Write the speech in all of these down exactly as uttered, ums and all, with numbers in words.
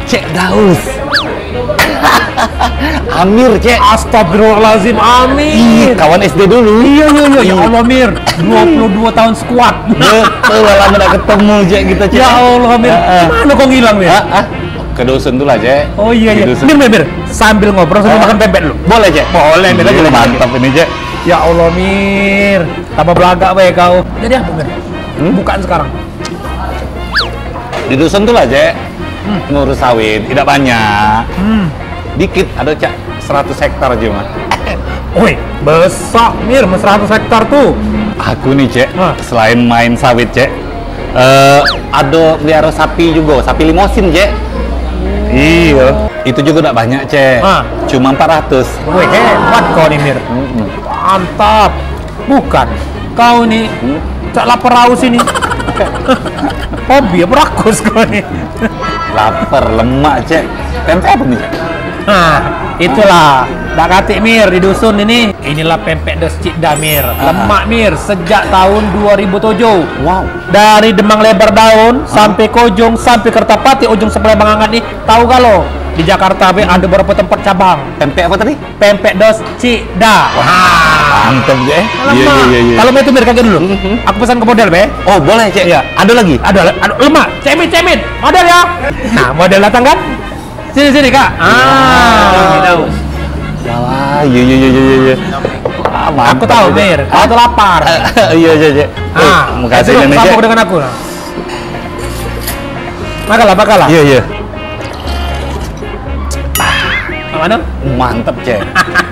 Cek Daus. Amir, Cek. Astagfirullahalazim, Amir. Ih, kawan S D dulu. Iya, iya, iya. Ya Allah, Mir. Dua puluh dua tahun squad. Betul, lama tak ketemu, Cek, kita, Cek. Ya Allah, Mir. Heeh. Mana kau ngilang, Mir? Hah? Hah? Ke dusun tu lah, Cek. Oh iya, iya. Mir, Mir, Mir. Sambil ngobrol, sambil makan pempek dulu. Boleh, Cek? Boleh, Mir. Iya, aja, Mir. Mantap ini, Cek. Ya Allah, Mir. Tambah belagak bae kau. Jadi apa, Mir? Hmm? Bukaan sekarang. Di dusun tu lah, Cek. Hmm. Ngurus sawit, tidak banyak. Hmm. Dikit, ada, Cek, seratus hektar aja mah. Oi, besar, Mir, seratus hektar tu. Aku nih, Cek, selain main sawit, Cek, eh, ada pelihara sapi juga, sapi limosin, Cek. Iya. Itu juga tidak banyak, Cek. Ah. Cuma empat ratus. Wih, hebat kau nih, Mir. Mm-mm. Mantap. Bukan. Kau ni, hmm? Cak lapar haus ini. Hobi apa rakus kau ni? Lapar, lemak, Cek. Tempe apa ni, Cek? Nah, itulah. Dak katik, Mir, di dusun ini. Inilah pempek dos Cik Da, Mir. Ah. Lemak, Mir, sejak tahun dua ribu tujuh. Wow. Dari Demang Lebar Daun, ah, sampai ke ujung, sampai Kertapati, ujung sebelah Bang Angat ni. Tahu galo, di Jakarta be ada berapa tempat cabang. Pempek apa tadi? Pempek dos Cik Da. Wah, mantep je, eh. Alamak. Iya, iya, iya, iya. Kalau mau itu, Mir, kagak dulu. Mhm. Aku pesan ke model, be. Oh, boleh, Cek. Iya. Ada lagi? Ada, ada. Lemak. Cemit, cemit. Model ya. Nah, model datang kan? Sini, sini, Kak. Ah. Wah, iya, iya, iya, iya, iya. Wah, mantap. Aku tahu, Mir. Hah? Aku lapar. Iya, iya, iya. Ah, makasih, itu Cek. Sambung dengan aku, nah. Makanlah, makanlah. Iya, iya. Mak mano? Mantep, Cek.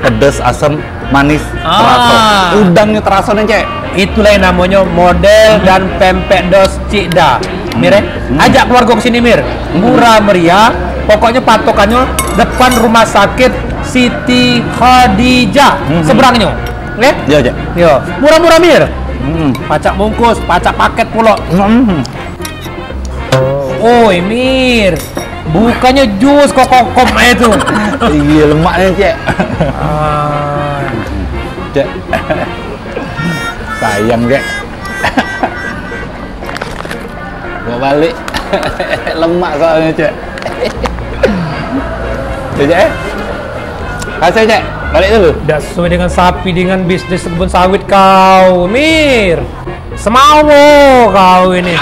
Pedes, asem, manis, ah, teraso. Udangnya teraso nih, Cek. Itulah yang namanya model dan pempek dos Cik Da. Mir, eh? Hmm. Ajak keluarga ke sini, Mir. Hmm. Murah meriah, pokoknya patokannya depan rumah sakit Siti Khadijah, hmm, seberangnyo. Oke? Iya, Cek. Yo, murah-murah, Mir. Hmm. Pacak bungkus, pacak paket pulo. Hmm. Oi, Mir. Bukannya jus kok kokom aja tuh. Iya, lemaknya, Cek. Ah. Cek. Sayang, Cek. Bawa balik. Lemak soalnya, Cek. Cek, eh? Kasih, Cek. Balik dulu. Dak sesuai dengan sapi, dengan bisnis kebun sawit kau, Mir. Semawo kau ini.